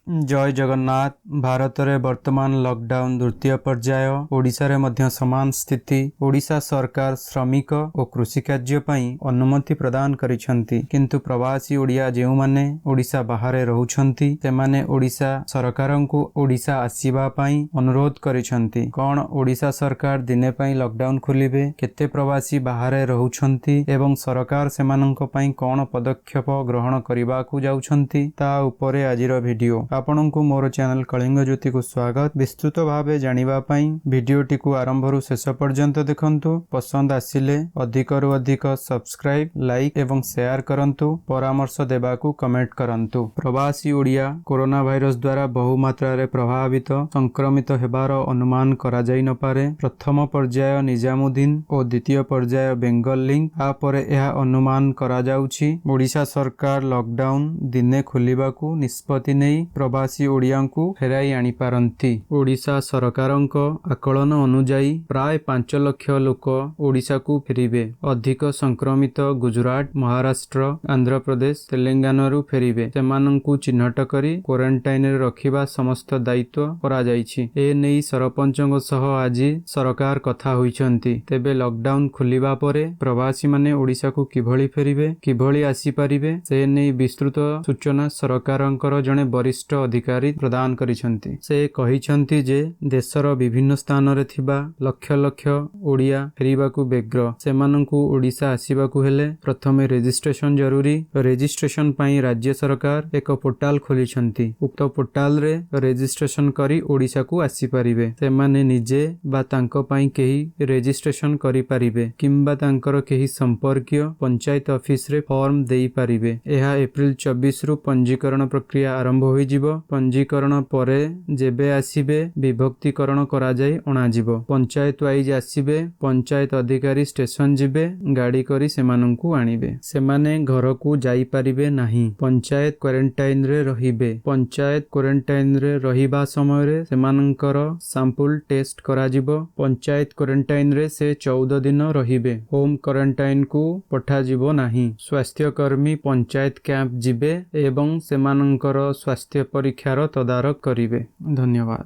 ଜୟ ଜଗନ୍ନାଥ। ଭାରତରେ ବର୍ତ୍ତମାନ ଲକଡାଉନ ଦ୍ୱିତୀୟ ପର୍ଯ୍ୟାୟ। ଓଡ଼ିଶାରେ ମଧ୍ୟ ସମାନ ସ୍ଥିତି। ଓଡ଼ିଶା ସରକାର ଶ୍ରମିକ ଓ କୃଷିକାର୍ଯ୍ୟ ପାଇଁ ଅନୁମତି ପ୍ରଦାନ କରିଛନ୍ତି। କିନ୍ତୁ ପ୍ରବାସୀ ଓଡ଼ିଆ ଯେଉଁମାନେ ଓଡ଼ିଶା ବାହାରେ ରହୁଛନ୍ତି, ସେମାନେ ଓଡ଼ିଶା ସରକାରଙ୍କୁ ଓଡ଼ିଶା ଆସିବା ପାଇଁ ଅନୁରୋଧ କରିଛନ୍ତି। କ'ଣ ଓଡ଼ିଶା ସରକାର ଦିନେ ପାଇଁ ଲକଡାଉନ ଖୋଲିବେ? କେତେ ପ୍ରବାସୀ ବାହାରେ ରହୁଛନ୍ତି ଏବଂ ସରକାର ସେମାନଙ୍କ ପାଇଁ କ'ଣ ପଦକ୍ଷେପ ଗ୍ରହଣ କରିବାକୁ ଯାଉଛନ୍ତି, ତା ଉପରେ ଆଜିର ଭିଡିଓ। ଆପଣଙ୍କୁ ମୋର ଚ୍ୟାନେଲ କଳିଙ୍ଗ ଜ୍ୟୋତିକୁ ସ୍ୱାଗତ। ବିସ୍ତୃତ ଭାବେ ଜାଣିବା ପାଇଁ ଭିଡିଓଟିକୁ ଆରମ୍ଭରୁ ଶେଷ ପର୍ଯ୍ୟନ୍ତ ଦେଖନ୍ତୁ। ପସନ୍ଦ ଆସିଲେ ଅଧିକରୁ ଅଧିକ ସବସ୍କ୍ରାଇବ, ଲାଇକ୍ ଏବଂ ସେୟାର କରନ୍ତୁ। ପରାମର୍ଶ ଦେବାକୁ କମେଣ୍ଟ କରନ୍ତୁ। ପ୍ରବାସୀ ଓଡ଼ିଆ କରୋନା ଭାଇରସ ଦ୍ୱାରା ବହୁ ମାତ୍ରାରେ ପ୍ରଭାବିତ, ସଂକ୍ରମିତ ହେବାର ଅନୁମାନ କରାଯାଇ ନପାରେ। ପ୍ରଥମ ପର୍ଯ୍ୟାୟ ନିଜାମୁଦ୍ଦିନ ଓ ଦ୍ୱିତୀୟ ପର୍ଯ୍ୟାୟ ବେଙ୍ଗଲ ଲିଙ୍କ, ତାପରେ ଏହା ଅନୁମାନ କରାଯାଉଛି, ଓଡ଼ିଶା ସରକାର ଲକଡାଉନ ଦିନେ ଖୋଲିବାକୁ ନିଷ୍ପତ୍ତି ନେଇ ପ୍ରବାସୀ ଓଡ଼ିଆଙ୍କୁ ଫେରାଇ ଆଣିପାରନ୍ତି। ଓଡ଼ିଶା ସରକାରଙ୍କ ଆକଳନ ଅନୁଯାୟୀ ପ୍ରାୟ 5 ଲକ୍ଷ ଲୋକ ଓଡ଼ିଶାକୁ ଫେରିବେ। ଅଧିକ ସଂକ୍ରମିତ ଗୁଜୁରାଟ, ମହାରାଷ୍ଟ୍ର, ଆନ୍ଧ୍ରପ୍ରଦେଶ, ତେଲେଙ୍ଗାନାରୁ ଫେରିବେ। ସେମାନଙ୍କୁ ଚିହ୍ନଟ କରି କ୍ୱାରେଣ୍ଟାଇନରେ ରଖିବା ସମସ୍ତ ଦାୟିତ୍ୱ କରାଯାଇଛି। ଏ ନେଇ ସରପଞ୍ଚଙ୍କ ସହ ଆଜି ସରକାର କଥା ହୋଇଛନ୍ତି। ତେବେ ଲକଡାଉନ ଖୋଲିବା ପରେ ପ୍ରବାସୀମାନେ ଓଡ଼ିଶାକୁ କିଭଳି ଫେରିବେ, କିଭଳି ଆସିପାରିବେ, ସେ ନେଇ ବିସ୍ତୃତ ସୂଚନା ସରକାରଙ୍କର ଜଣେ ବରିଷ୍ଠ ଅଧିକାରୀ ପ୍ରଦାନ କରିଛନ୍ତି। ସେ କହିଛନ୍ତି ଯେ ଦେଶର ବିଭିନ୍ନ ସ୍ଥାନରେ ଥିବା ଲକ୍ଷ ଲକ୍ଷ ଓଡ଼ିଆ ଫେରିବାକୁ ବ୍ୟଗ୍ର। ସେମାନଙ୍କୁ ଓଡ଼ିଶା ଆସିବାକୁ ହେଲେ ପ୍ରଥମେ ରେଜିଷ୍ଟ୍ରେସନ ଜରୁରୀ। ରେଜିଷ୍ଟ୍ରେସନ ପାଇଁ ରାଜ୍ୟ ସରକାର ଏକ ପୋର୍ଟାଲ ଖୋଲିଛନ୍ତି। ଉକ୍ତ ପୋର୍ଟାଲରେ ରେଜିଷ୍ଟ୍ରେସନ କରି ଓଡ଼ିଶାକୁ ଆସିପାରିବେ। ସେମାନେ ନିଜେ ବା ତାଙ୍କ ପାଇଁ କେହି ରେଜିଷ୍ଟ୍ରେସନ କରିପାରିବେ କିମ୍ବା ତାଙ୍କର କେହି ସମ୍ପର୍କୀୟ ପଞ୍ଚାୟତ ଅଫିସରେ ଫର୍ମ ଦେଇପାରିବେ। ଏହା ଏପ୍ରିଲ 24ରୁ ପଞ୍ଜୀକରଣ ପ୍ରକ୍ରିୟା ଆରମ୍ଭ ହୋଇଯିବ। ପଞ୍ଜୀକରଣ ପରେ ଯେବେ ଆସିବେ, ବିଭକ୍ତିକରଣ କରାଯାଇ ଅଣାଯିବ। ପଞ୍ଚାୟତ ୱାଇଜ ଆସିବେ, ପଞ୍ଚାୟତ ଅଧିକାରୀ ଷ୍ଟେସନ ଯିବେ, ଗାଡ଼ି କରି ସେମାନଙ୍କୁ ଆଣିବେ। ସେମାନେ ଘରକୁ ଯାଇପାରିବେ ନାହିଁ। ପଞ୍ଚାୟତ କ୍ୱାରେଣ୍ଟାଇନରେ ରହିବେ। ପଞ୍ଚାୟତ କ୍ୱାରେଣ୍ଟାଇନରେ ରହିବା ସମୟରେ ସେମାନଙ୍କର ସାମ୍ପୁଲ ଟେଷ୍ଟ କରାଯିବ। ପଞ୍ଚାୟତ କ୍ୱାରେଣ୍ଟାଇନରେ ସେ 14 ଦିନ ରହିବେ। ହୋମ କ୍ୱାରେଣ୍ଟାଇନକୁ ପଠାଯିବ ନାହିଁ। ସ୍ୱାସ୍ଥ୍ୟକର୍ମୀ ପଞ୍ଚାୟତ କ୍ୟାମ୍ପ ଯିବେ ଏବଂ ସେମାନଙ୍କର ସ୍ୱାସ୍ଥ୍ୟ ପରୀକ୍ଷାର ତଦାରଖ କରିବେ। ଧନ୍ୟବାଦ।